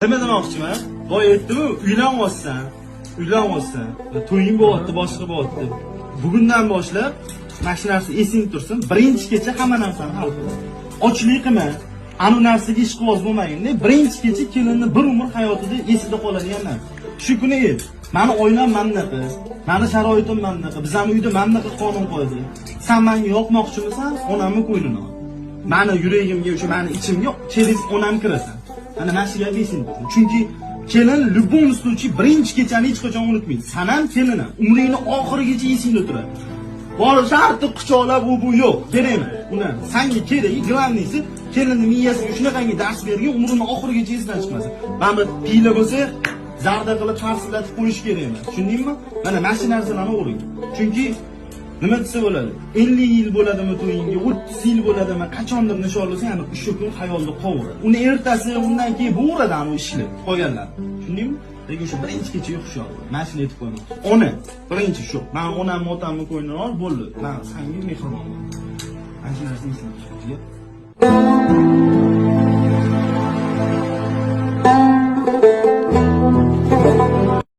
Nima demoqchiman? Boy aytdimu, uylanyapsan, uylanyapsan, to'ying bo'lyapti, boshqa bo'lyapti. Bugundan boshlab mana shu narsa esing tursin. Birinchi kecha hamma narsani hal qil. Ochlik qilma. Anu narsaga ishqiboz bo'lmagin. Birinchi kecha kelinni bir umr hayotida esida qoladigan narsa. Shu kuni ayt. Mani oilam mana bunaqa, mani sharoitim mana bunaqa, bizani uyda mana bunaqa qonun qo'ydi. San menga yoqmoqchimisan, onamni ko'nglini ol. Mani yuragimga, o'sha mani ichimga через onam kirasan. Mana shu gap esingda tursin. Chunki kelin любом случае birinchi kechani hech qachon unutmaydi. San ham, kelin ham umringni oxirigacha esingda turadi. Borib sharti quchoqlab u bu yo'q, kerak emas. Uni sanga keragi, главный si, kelinni miyasiga shunaqangi dars bergin, umrini oxirigacha esidan chiqmasin. Mana bu piyla bo'lsa, zarda qilib tarsillatib qo'yish kerak emas. Tushundingmi? Mana shu narsalarni o'rgan. Chunki nima desa bo'ladi? 50 yil bo'ladimi to'yingga, 30 yil bo'ladimi, qachondir nishonlasang, ana o'sha kun xayolda qolaveradi. Uni ertasi, undan keyin bo'veradi ana ishlar, qolganlar. Tushundingmi? Lekin o'sha birinchi kechaga hushyor bo'l. Mana shuni aytib qo'ymoqchi. Ona, birinchi shu. Men onamni, otamni ko'nglini ol, bo'ldi. Men senga mehribonman. Mana shu narsani esingda tut.